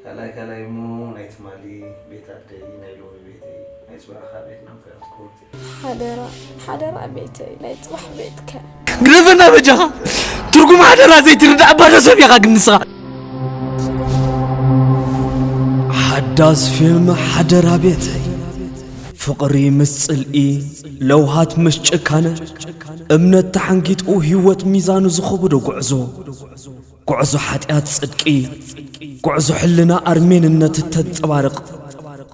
ካልኣይ ካልኣይ እሞ ናይ ትማሊ ቤት ኣደይ፣ ናይ ሎሚ ቤተይ፣ ናይ ጽባሕኻ ቤት ነው። ሓደራ ሓደራ ቤተይ ናይ ጽባሕ ቤትካ። ግደፈና በጃኻ። ትርጉም ሓደራ ዘይትርዳእ ባዶ ሰብ ኢኻ ግን ንስኻ። ሓዳስ ፊልም ሓደራ ቤተይ። ፍቕሪ ምስ ጽልኢ፣ ለውሃት ምስ ጭካነ፣ እምነት ተሓንጊጡ ህይወት ሚዛኑ ዝኸበዶ ጉዕዞ። ጉዕዞ ሓጢኣት ጽድቂ፣ ጉዕዞ ሕልና ኣርሜንነት እተንጸባርቕ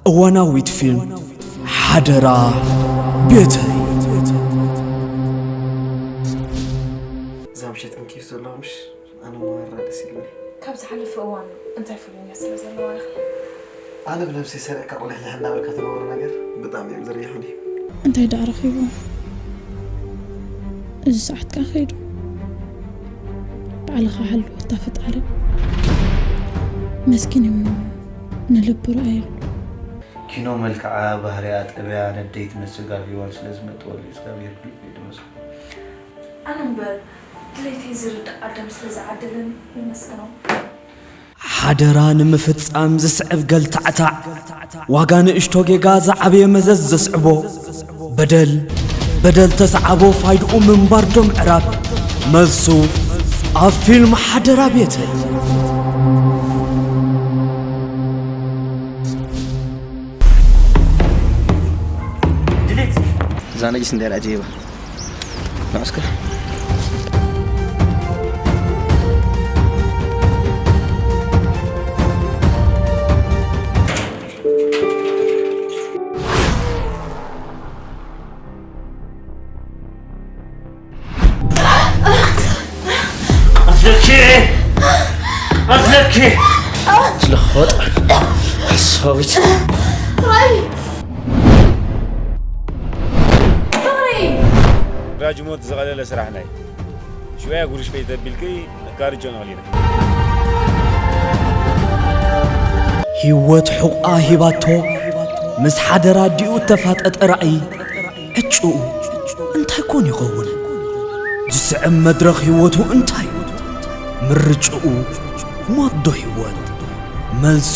እዋናዊት ፊልም ሓደራ ቤተይ። እዛ ምሸት እንኪፍ ዘለኹምሽ ኣነ መዋራ ደስ ይብለኒ። ካብ ዝሓለፈ እዋን እንታይ ፍሉይነት ስለ ዘለዋ ኢኻ? ኣነ ብነብሰይ ሰሪቕካ ቆሊሕልሕ እናበልካ ትነብሮ ነገር ብጣዕሚ እዮም ዝርይሑኒ። እንታይ ደኣ ረኺቡ? እዚ ሰዓት ከኣ ከይዱ። ባዕልኻ ሓልወታ ፈጣሪ። መስኪን እሞ ንልቡ ረኣየሉ። ኪኖ መልክዓ፣ ባህሪኣ፣ ጠበያ ነደይ ትመስል ጋል ሄዋን ስለ ዝመጠወሉ እዩ እግዚኣብሄር ብልቡ እዩ ዝመስሎ። ኣነ እምበር ድሌተይ ዝርዳእ ኣዳም ስለ ዝዓደለኒ የመስግኖ። ሓደራ ንምፍጻም ዝስዕብ ገልታዕታዕ፣ ዋጋ ንእሽቶ ጌጋ ዝዓበየ መዘዝ ዘስዕቦ፣ በደል በደል ተሰዓቦ ፋይድኡ ምንባር ዶ ምዕራብ? መልሱ ኣብ ፊልም ሓደራ ቤተይ። እዛ ነጅስ እንታይ ደኣ ጀይባ ንዑ እስከ። ኣዝለኪ ኣዝለኪ ዝለኸወጥ ሓሳዊት ራጅሞት ዝቐለለ ስራሕ ናይ ሽወያ ጉርሽ ፈይተቢልኪ ነካርጆ ነቕሊና ህይወት ሕቑኣ ሂባቶ ምስ ሓደራ ኣዲኡ እተፋጠጠ ራእይ ዕጭኡ እንታይ ኮን ይኸውን? ዝስዕብ መድረኽ ህይወቱ እንታይ? ምርጭኡ ሞት ዶ ህይወት? መልሱ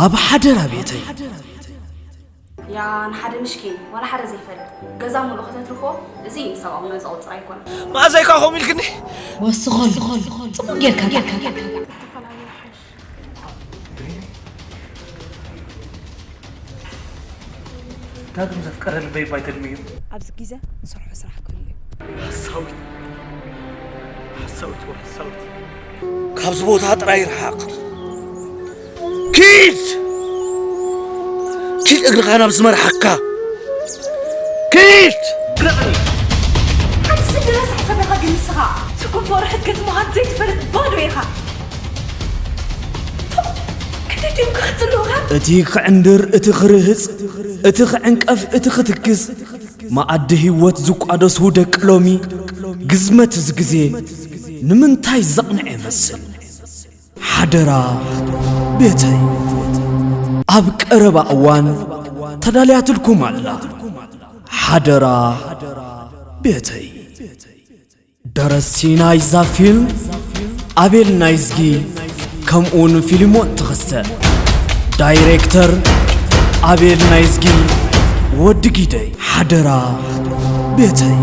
ኣብ ሓደራ ቤተይ። ያ ንሓደ ምሽኪን ዋላ ሓደ ዘይፈልጥ ገዛ ሙሉእ ከተትርፎ እዚ ሰብኣውነት ዘቑጽር ኣይኮነን። መኣዛይ ከኣ ከምኡ ኢልክኒ? ወስኸሉ ጽቡቕ ጌርካ ጌርካ ዳግም ዘፍቀረ ልበይ ባይተድምዮ። ኣብዚ ግዘ ንሰርሖ ስራሕ ክህሉ እዩ። ሓሳዊት ሓሳዊት ወ ሓሳዊት ካብዚ ቦታ ጥራይ ርሓቕ። ኪድ! ኪድ እግርኻ ናብ ዝመርሓካ። ኪድ! ሓንቲ ስድራ ሳሕሳብ ኢኻ ግን ንስኻ ትርጉም ፍቕሪ ሕድገት ምዃን ዘይትፈልጥ ባዶ ኢኻ። ፎእ! ክንደይ ድዮም ክኽጽልኡኻ? እቲ ክዕንድር፣ እቲ ክርህጽ፣ እቲ ክዕንቀፍ፣ እቲ ክትክስ፣ መኣዲ ህይወት ዝቋደሱ ደቂ ሎሚ ግዝመት እዚ ግዜ ንምንታይ ዘቕንዐ ይመስል? ሓደራ ቤተይ ኣብ ቀረባ እዋን ተዳልያትልኩም ኣላ። ሓደራ ቤተይ። ደረሲ ናይዛ ፊልም ኣቤል ናይዝጊ ከምኡውን ፊልሞን ተኸስተ። ዳይሬክተር ኣቤል ናይዝጊ ወዲ ጊደይ። ሓደራ ቤተይ